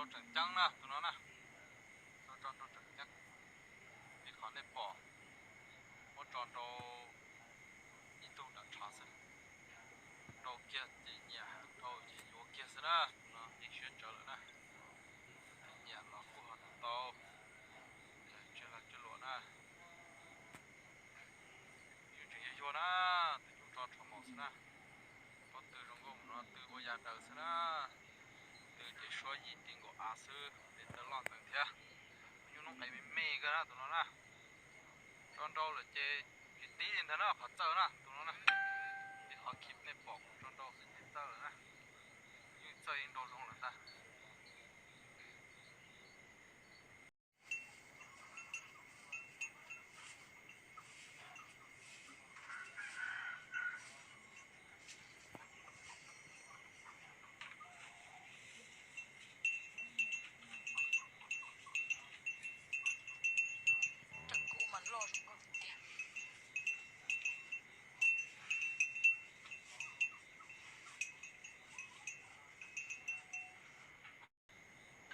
Tseem ceeb na tus no na, tso nrau tseem ceeb. Ib qhov nej pom, muab tso nrau ib tug nram tshav xwb, nrau kiag ces nyiam heev, nrau ces yuav kiag xwb na. Tus no yeej siab tsawv lawm na, nyiam los kuj ho tau tau, tsis lag tsis luam na. Yus tseem yuag yuag na, tus nyuj tso rho maum xwb na. Pob tw zoo nkauj mus no, tw ua ya daws xwb na. Tw ces suab yim tim nkaum av xwb, tes taw loj ntees thiab. Tus nyuj noob qes me me kawg na tus no na. Tso nrau lawm ces tsis tib li ntag na, qhov txawj na tus no na. Ib qhov khib nej pom kuv tso nrau xwb ces txawj lawm na. Nyuj txawj ib nrau zoo lawm ntag.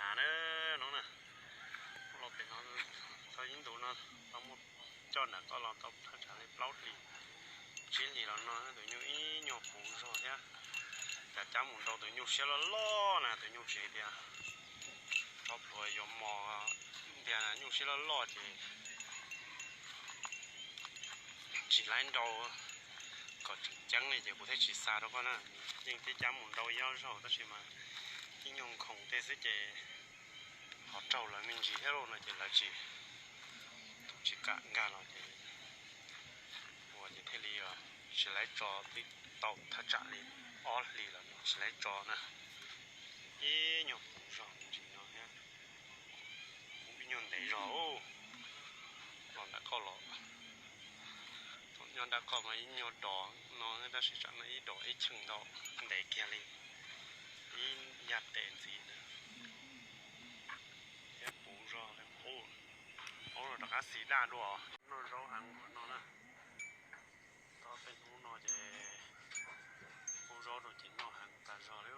Av na, no na, los pem no tau ib ntus no tau muaj coj nram koj los tau thaj tsam li plaub hlis tsib hlis los no tus nyuj ib nyuag puv zog thiab. Cas cab mus nrau tus nyuj siab loj loj na, tus nyuj tsev tias tso plhuav yuav mos ntiag, nyuj siab loj loj ces tsis laib nrau kom tseem ceeb li ces kuv thiaj tsis xa rau koj na. Yeej thiab cab mus nrau ib ob zaug tab sis mas ib nyuag nkhoos tej xwb ces qhov raug lawv me ntsis thiab lauj no ces lawv tsis, tus tsis kam nkag los ces ua ces thiaj li tsis laib tso, twb tau thaj tsam li ob hlis los tsis laib tso na. Ib nyuag puv zog me ntsis no thiab. Kuv ib nyuag ntev zog los nram koj los. Thaum nyob nram koj mas ib nyuag dos no tab sis tsam no ib dos ib cheej ntau, ntev kiag li ib yam tes ntxiv na. Thiab puv zog, aub los rov qab xis daj dua. Noj zaub heev no na. Tau peb hnub no ces pub zaub rau ces noj heev tas zog li.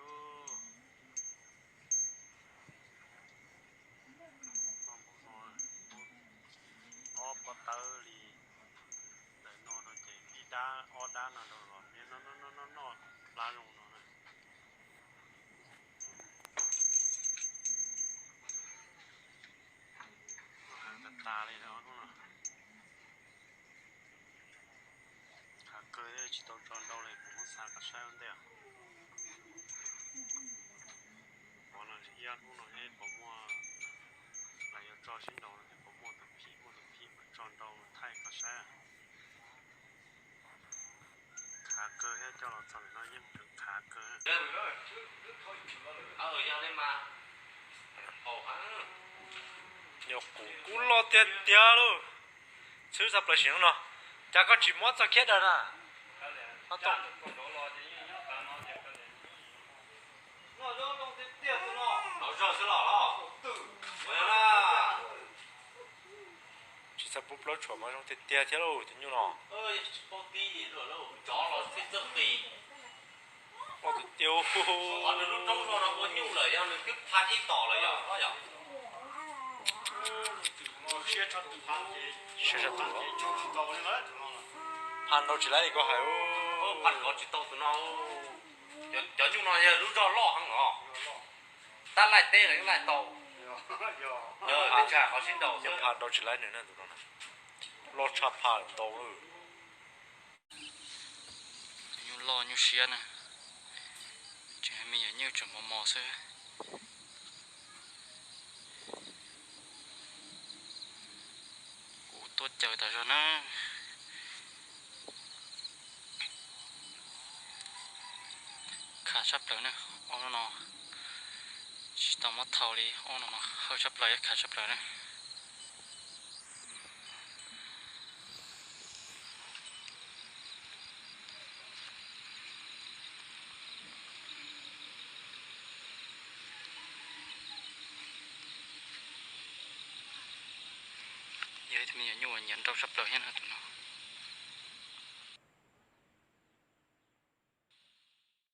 Ob pob tawb li ntawm no rau ces ib dab ob dab no rau los noj noj noj plab zoo no na. Noj heev tas tas li no. Khav kawg tsis tau tso nrau li, kuv muab xa koj saib ua ntej. Qhov no ib ob hnub no seb puas muaj, los yog tso sib nraus no ces puas muaj tus phim, muaj tus phim mas tso nrau thaij koj saib. Khav kawg thiab, coj los txog ntawm no yeej tseem khav kawg. Yog kuv kub loj tiag tiag lauj. Txhwb txog plaws sim no, cas koj tsis muab txoj khiab daws na? Tsis txhob pub plaub tshuam mas zoo tiag tiag thiab lauj, tus nyuj no. Loj tiag tiag. Siab sab tus, phaj nrau tsis laib li koj hais. Cov nyuj no yog lub zog loj heev os. Tab laij teb los yeej laij tau. Yog phaj nrau tsis laib nws na, tus no loj tshaj phaj ntau lawm. Nyuj loj nyuj siab na, tseem me nyuam nyuj tseem mos mos xwb. Kuv tuaj caws tas zog na. Khav tshaj plaws na, ob hnub no tsis tau muab thau li, ob hnub no hawb tshaj plaws, khav tshaj plaws na. Yog ib tug me nyuam nyuj uas nyiam nrau tshaj plaws thiab no, tus no.